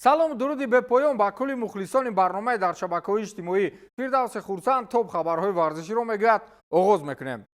Салому дуруди бепоён ба кулли мухлисони барномаи дар шабакаҳои иҷтимоӣ. Фирдавси Хурсанд топ хабарҳои варзиширо мегӯяд. Оғоз мекунем.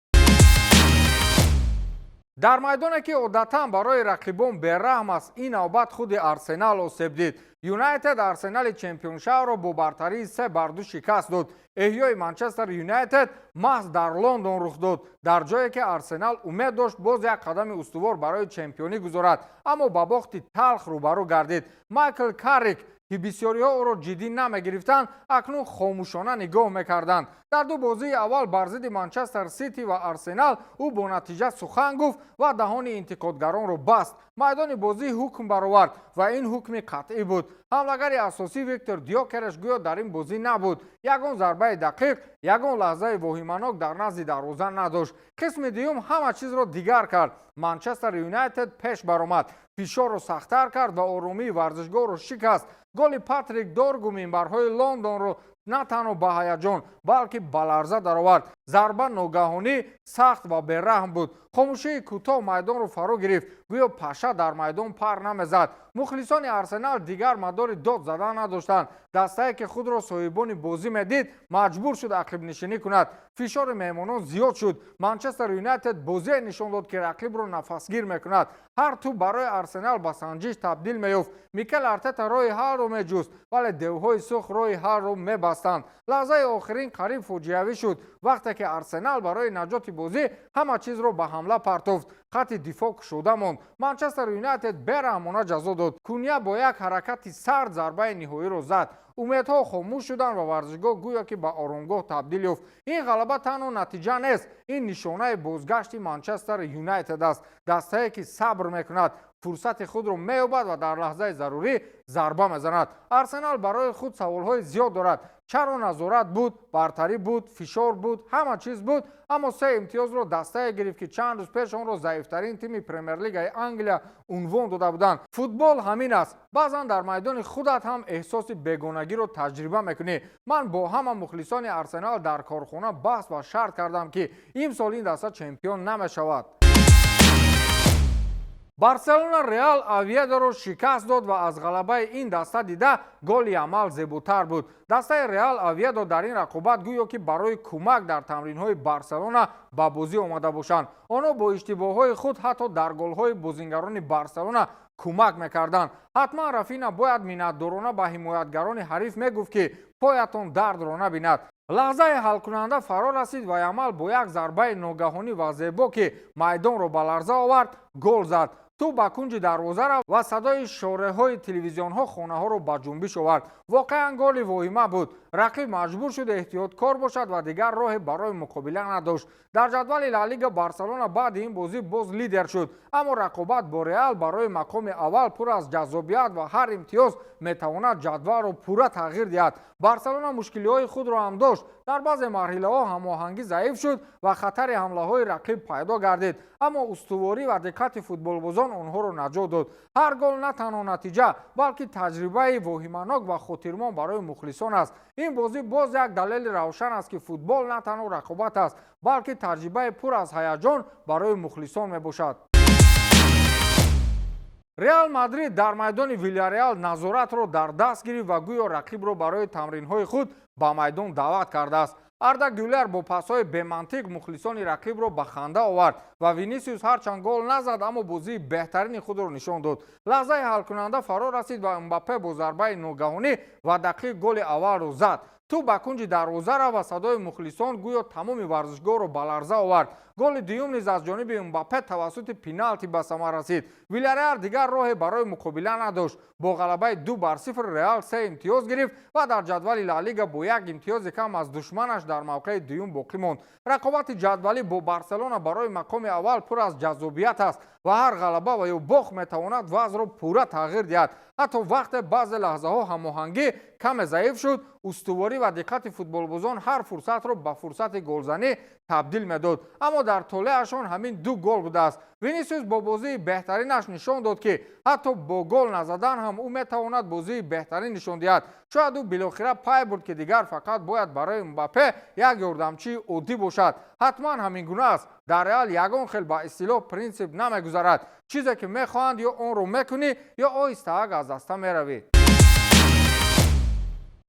Дар майдоне, ки одатан барои рақибон бераҳм аст, ин навбат худи Арсенал осеб дид. Юнайтед Арсенали чемпионшавро бо бартарии 3-2 шикаст дод. Эҳёи Манчестер Юнайтед маҳз дар Лондон рух дод, дар ҷое ки Арсенал умед дошт боз як қадами устувор барои чемпионӣ гузорад, аммо ба бохти талх рӯбарӯ гардид. Майкл Каррик, ки бисёриҳо ӯро ҷиддӣ намегирифтанд, акнун хомӯшона нигоҳ мекарданд. Дар ду бозии аввал бар зидди Манчестер Сити ва Арсенал ӯ бо натиҷа сухан гуфт ва даҳони интиқодгаронро баст. Майдони бозӣ ҳукм баровард ва ин ҳукми қатъӣ буд. Ҳамлагари асосӣ Виктор Дёкереш гӯё дар ин бозӣ набуд. Ягон зарбаи дақиқ, ягон лаҳзаи воҳиманок дар назди дарвоза надошт. Қисми дуюм ҳама чизро дигар кард. Манчестер Юнайтед пеш баромад, фишорро сахттар кард ва оромии варзишгоҳро шикаст. Голи Патрик Доргу минбарҳои Лондонро на танҳо ба ҳаяҷон, балки ба ларза даровард. Зарба ногаҳонӣ, сахт ва бераҳм буд. Хомӯшии кӯтоҳ майдонро фаро гирифт, гӯё паша дар майдон пар намезад. Мухлисони Арсенал дигар мадори дод задан надоштанд. Дастае, ки худро соҳибони бозӣ медид, маҷбур шуд ақибнишинӣ кунад. Фишори меҳмонон зиёд шуд. Манчестер Юнайтед бозие нишон дод, ки рақибро нафасгир мекунад. Ҳар тӯб барои Арсенал ба санҷиш табдил меёфт. Микел Артета роҳи ҳаллро меҷуст, вале девҳои сурх роҳи ҳаллро мебастанд. Лаҳзаи охирин қариб фоҷиавӣ шуд, вақте ки Арсенал барои наҷоти бозӣ ҳама чизро ба ҳамла партофт. Хатти дифоъ кушода монд. Манчестер Юнайтед бераҳмона ҷазо дод. Куня бо як ҳаракати сард зарбаи ниҳоиро зад. Умедҳо хомӯш шуданд ва варзишгоҳ гӯё ки ба оромгоҳ табдил ёфт. Ин ғалаба танҳо натиҷа нест, ин нишонаи бозгашти Манчестер Юнайтед аст, дастае, ки сабр мекунад, фурсати худро меёбад ва дар лаҳзаи зарурӣ зарба мезанад. Арсенал барои худ саволҳои зиёд дорад. Чаро назорат буд, бартарӣ буд, фишор буд, ҳама чиз буд, аммо се имтиёзро дастае гирифт, ки чанд рӯз пеш онро заифтарин тими Премерлигаи Англия унвон дода буданд? Футбол ҳамин аст. Баъзан дар майдони худат ҳам эҳсоси бегонагиро таҷриба мекунӣ. Ман бо ҳама мухлисони Арсенал дар корхона баҳс ва шарт кардам, ки имсол ин даста чемпион намешавад. Барселона Реал Овьедоро шикаст дод ва аз ғалабаи ин даста дида голи Ямал зеботар буд. Дастаи Реал Овьедо дар ин рақобат гӯё ки барои кӯмак дар тамринҳои Барселона ба бозӣ омада бошанд. Онҳо бо иштибоҳҳои худ ҳатто дар голҳои бозингарони Барселона кӯмак мекарданд. Ҳатман Рафина бояд миннатдорона ба ҳимоятгарони ҳариф мегуфт, ки поятон дардро набинад. Лаҳзаи ҳалкунанда фаро расид ва Ямал бо як зарбаи ногаҳонӣ ва зебо, ки майдонро ба ларза овард, гол зад. Тӯб ба кунҷи дарвоза рафт ва садои шореҳои телевизионҳо хонаҳоро ба ҷунбиш овард. Воқеан голи воҳима буд. Рақиб маҷбур шуд эҳтиёткор бошад ва дигар роҳе барои муқобила надошт. Дар ҷадвали Ла Лига Барселона баъди ин бозӣ боз лидер шуд, аммо рақобат бо Реал барои мақоми аввал пур аз ҷаззобият ва ҳар имтиёз метавонад ҷадвалро пурра тағйир диҳад. Барселона мушкилиҳои худро ҳам дошт. Дар баъзе марҳилаҳо ҳамоҳангӣ заиф шуд ва хатари ҳамлаҳои рақиб пайдо гардид, аммо устуворӣ ва диққати футболбозон онҳоро наҷот дод. Ҳар гол на танҳо натиҷа, балки таҷрибаи воҳиманок ва хотирмон барои мухлисон аст. Ин бозӣ боз як далели равшан аст, ки футбол на танҳо рақобат аст, балки таҷрибаи пур аз ҳаяҷон барои мухлисон мебошад. Реал Мадрид дар майдони Вилярреал назоратро дар даст гирифт ва гӯё рақибро барои тамринҳои худ ба майдон даъват кардааст. Арда Гюлер бо пасҳои бемантиқ мухлисони рақибро ба ханда овард ва Винисиус ҳарчанд гол назад, аммо бозии беҳтарини худро нишон дод. Лаҳзаи ҳалкунанда фаро расид ва Мбаппе бо зарбаи ногаҳонӣ ва дақиқ голи аввалро зад. Тӯб ба кунҷи дарвоза рафт ва садои мухлисон гӯё тамоми варзишгоҳро ба ларза овард. Голи дуюм низ аз ҷониби Мбаппе тавассути пеналти ба самар расид. Вилярреал дигар роҳе барои муқобила надошт. Бо ғалабаи 2-0 Реал се имтиёз гирифт ва дар ҷадвали Ла Лига бо як имтиёзи кам аз душманаш дар мавқеи дуюм боқӣ монд. Рақобати ҷадвалӣ бо Барселона барои мақоми аввал пур аз ҷаззобият аст ва ҳар ғалаба ва ё бохт метавонад вазъро пурра тағйир диҳад. Ҳатто вақте баъзе лаҳзаҳо ҳамоҳангӣ каме заиф шуд, устуворӣ ва диққати футболбозон ҳар фурсатро ба фурсати голзанӣ табдил медод, аммо дар толеашон ҳамин ду гол будааст. Винисиус бо бозии беҳтаринаш нишон дод, ки ҳатто бо гол назадан ҳам ӯ метавонад бозии беҳтарин нишон диҳад. Шояд ӯ билохира пай бурд, ки дигар фақат бояд барои Мбаппе як ёрдамчии оддӣ бошад. Ҳатман ҳамин гуна аст. Дар Реал ягон хел ба истилоҳ принсип намегузарад. Чизе ки мехоҳанд, ё онро мекунӣ, ё оҳистаак аз даста меравӣ.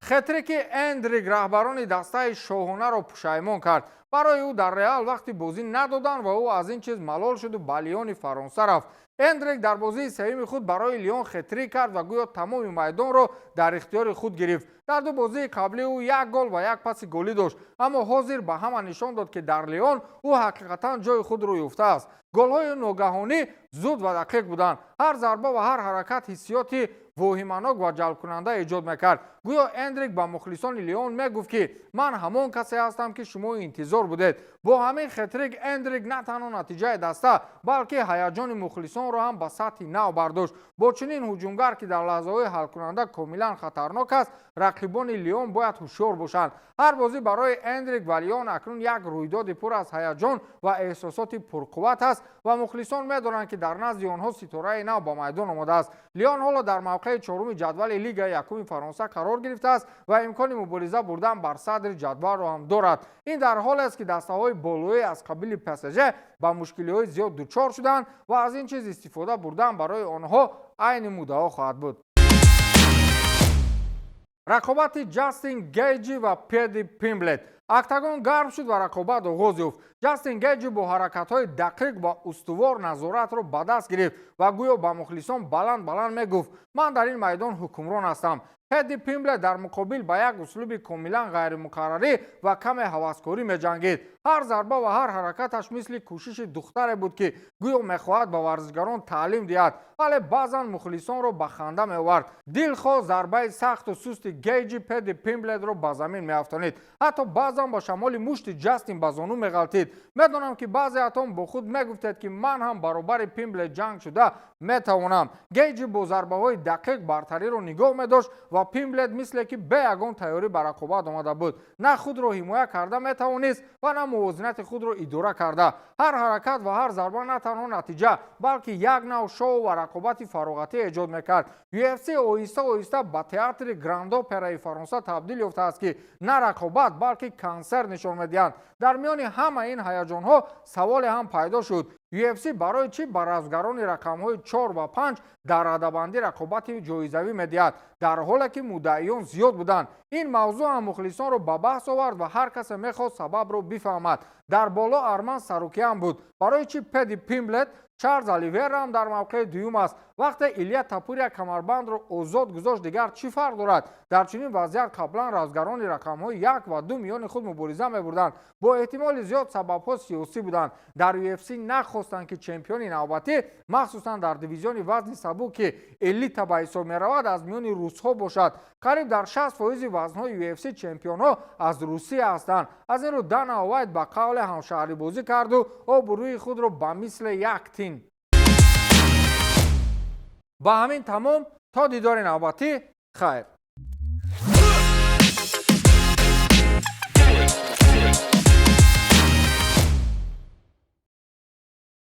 Хетрики Эндрик раҳбарони дастаи шоҳонаро пушаймон кард. Барои ӯ дар Реал вақти бозӣ надоданд ва ӯ аз ин чиз малол шуду ба Лиони Фаронса рафт. Эндрик дар бозии сеюми худ барои Лион хетрик кард ва гӯё тамоми майдонро дар ихтиёри худ гирифт. Дар ду бозии қаблӣ ӯ як гол ва як паси голӣ дошт, аммо ҳозир ба ҳама нишон дод, ки дар Лион ӯ ҳақиқатан ҷои худро ёфтааст. Голҳои ногаҳонӣ зуд ва дақиқ буданд. Ҳар зарба ва ҳар ҳаракат ҳиссиёти воҳиманок ва ҷалбкунанда эҷод мекард. Гӯё Эндрик ба мухлисони Лион мегуфт, ки ман ҳамон касе ҳастам, ки шумо интизор будед. Бо ҳамин хетрик Эндрик на танҳо натиҷаи даста, балки ҳаяҷони мухлисонро ҳам ба сатҳи нав бардошт. Бо чунин ҳуҷумгар, ки дар лаҳзаҳои ҳалкунанда комилан хатарнок аст, рақибони Лион бояд ҳушёр бошанд. Ҳар бозӣ барои Эндрик ва Лион акнун як рӯйдоди пур аз ҳаяҷон ва эҳсосоти пурқувват аст ва мухлисон медонанд, ки дар назди онҳо ситораи нав ба майдон омадааст. Лион ҳоло дар мавқеи чоруми ҷадвали Лигаи якуми Фаронса қарор гирифтааст ва имкони мубориза бурдан бар садри ҷадвалро ҳам дорад. Ин дар ҳолест, ки дастаҳои болоӣ аз қабили ПСЖ ба мушкилиҳои зиёд дучор шуданд ва аз ин чиз истифода бурдан барои онҳо айни муддао хоҳад буд. Рақобати Ҷастин Гейҷи ва Педи Пимблет. Октагон гарм шуд ва рақобат оғоз ёфт. Ҷастин Гейҷи бо ҳаракатҳои дақиқ ва устувор назоратро ба даст гирифт ва гӯё ба мухлисон баланд баланд мегуфт: «Ман дар ин майдон ҳукмрон ҳастам». Педи Пимблет дар муқобил ба як услуби комилан ғайримуқаррарӣ ва каме ҳаваскорӣ меҷангид. Ҳар зарба ва ҳар ҳаракаташ мисли кӯшиши духтаре буд, ки гӯё мехоҳад ба варзишгарон таълим диҳад, вале баъзан мухлисонро ба ханда меовард. Дилхоҳ зарбаи сахту сусти Гейҷи Педи Пимблетро ба замин меафтонид. Ҳатто баъзан ба шамоли мушти Ҷастин ба зону меғалтид. Медонам, ки баъзеатон бо худ мегуфтед, ки ман ҳам баробари Пимблет ҷанг шуда метавонам. Гейҷи бо зарбаҳои дақиқ бартариро нигоҳ медошт ва Пимблет мисле ки бе ягон тайёрӣ ба рақобат омада буд, на худро ҳимоя карда метавонист ва на мувозинати худро идора карда. Ҳар ҳаракат ва ҳар зарба на танҳо натиҷа, балки як нав шоу ва рақобати фароғатӣ эҷод мекард. UFC оҳиста оҳиста ба театри Гранд-Операи Фаронса табдил ёфтааст, ки на рақобат, балки консерт нишон медиҳанд. Дар миёни ҳама ин ҳаяҷонҳо саволе ҳам пайдо шуд: UFC барои чӣ ба размгарони рақамҳои 4 ва 5 дар радабандӣ рақобати ҷоизавӣ медиҳад, дар ҳоле ки муддаиён зиёд буданд? Ин мавзӯъ ҳам мухлисонро ба баҳс овард ва ҳар касе мехост сабабро бифаҳмад. Дар боло Арман Сарукян буд. Барои чӣ Педи Пимблет? Чарлз Оливера ҳам дар мавқеи дуюм аст. Вақте Илия Тапурия камарбандро озод гузошт, дигар чӣ фарқ дорад? Дар чунин вазъият қаблан размгарони рақамҳои як ва ду миёни худ мубориза мебурданд. Бо эҳтимоли зиёд сабабҳо сиёсӣ буданд. Дар UFC нахостанд, ки чемпиони навбатӣ, махсусан дар дивизиони вазни сабук, ки элита ба ҳисоб меравад, аз миёни русҳо бошад. Қариб дар 60% вазнҳои UFC чемпионҳо аз Русия ҳастанд. Аз ин рӯ Дана Уайт ба қавле ҳамшаҳрибозӣ карду обрӯи худро ба мисли як тин. Ба ҳамин тамом. То дидори навбатӣ, хайр.